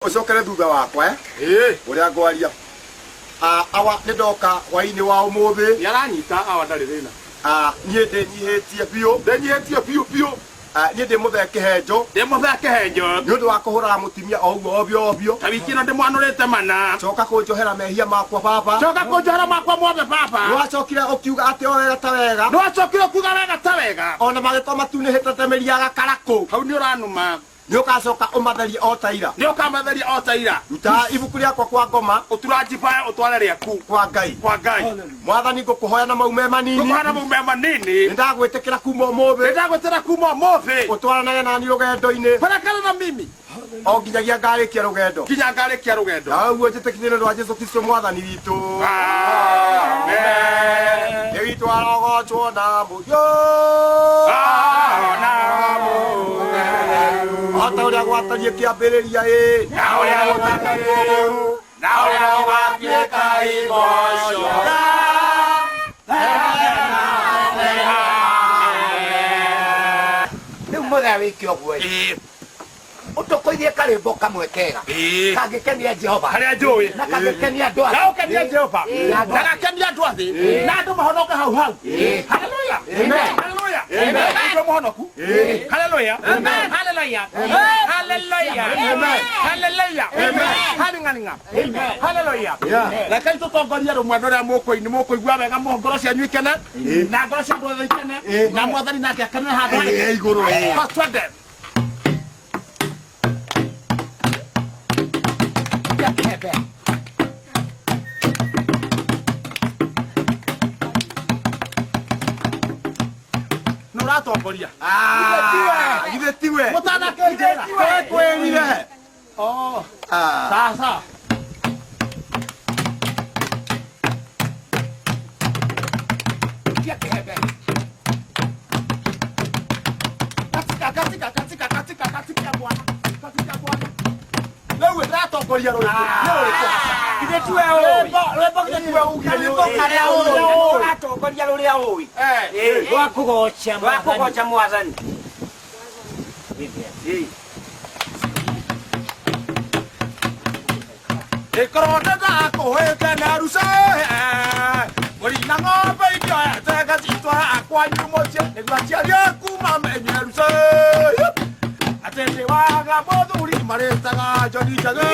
Ũcokere thutha wakwa eh? Ĩĩ. Ũrĩa ngwaria. Ah, awa nĩ ndoka hwainĩ wa ũmũthĩ. Nĩ aranyita awa ndarĩ thĩna. Ah, niĩ ndĩnyihĩtie biũ. Ndĩnyihĩtie biũ biũ. Ah, niĩ ndĩ mũthee kĩhenjo. Ndĩ mũthee kĩhenjo. Nĩ ũndũ wa kũhũraga mũtumia o ũguo ovyo ovyo. Ta wiki ĩno ndĩmwanũrĩte mana. Coka kũnjohera mehia makwa baba. Coka kũnjohera makwa mothe baba. Nĩwacokire ũkiuga atĩ o wega ta wega. Nĩwacokire ũkiuga wega ta wega. Ona magĩkorwo matunĩhĩte ta mĩri ya gakarakũ. Hau nĩ ũranuma. Nĩ ũgacoka ũmatherie o ta ira. Nĩ ũkamatheria o ta ira. Ruta ibuku rĩakwa kwa ngoma. Ũturanjibae ũtware rĩaku. Kwa Ngai. Kwa Ngai. Mwathani ngũkũhoya na mau me manini. Ngũkũhoya na mau me manini. Nĩ ndagwĩtĩkĩra kuma ũmũthĩ. Nĩ ndagwĩtĩkĩra kuma ũmũthĩ. Ũtwaranage nani rũgendo-inĩ. Barakana na mimi. O nginyagia ngarĩkia rũgendo. Nginya ngarĩkia rũgendo. Na ũguo njĩtĩkĩtie nĩ ũndũ wa Jesu Kristo mwathani witũ. Amen. Nĩ witũ arogocwo na mũhiũ. Na mũtheru. O ta ũrĩa gwatariĩ kĩambĩrĩria ĩ. Na ũrĩa gũtariĩ rĩu. Na ũrĩa gũgatuĩka igocwo. Rĩu mũthee wĩke ũguo ĩ. Ũtũkũirie karwĩmbo kamwe kega Ĩĩ. kangĩkenia Jehova Harĩa njũĩ. na kangĩkenia andũ a Na ũkenia Jehova. Na gakenia andũ a thĩ. Na andũ mahonoke hau hau. Haleluya. Haleluya. Andũ mũhonoku. Haleluya. Haleluya. Haleluya. Haleluya. Haringaringa. Haleluya. Rekei tũtongorie rũmwe rũrĩa mũkũini mũkũigua wega mũno ngoro cianyu ikene na ngoro cia andũ othe ikene na mwathani nake akenere handũ harĩ Igũrũ ĩ. First twende. Kĩhembe. Nĩ ũratongoria. Ah, githĩ tiwe. Mũtanakĩnjĩra. Kwĩrire. Oh. Ah. Sasa. Tia kĩhembe. Katika katika katika katika katika bwana. Katika bwana. Rĩu ndĩratongoria rwĩmbo. Nĩ rũrĩkũ? Githĩ tiwe ũĩ? Rwĩmbo rwĩmbo githĩ tiwe ugire nĩ Karwĩmbo karĩa ũĩ. Ũratongoria rũrĩa ũĩ. Eh. Rwa kũgoca Rwa kũgoca mwathani. Ĩkorwo ndakũhĩte na ruca mbũri na ng'ombe ingĩoete ngacitwara kwanyu mũciĩ nĩguo aciari aku mamenye ruca atĩ ndĩ waga mũthuri marĩtaga Njoni Njagĩ.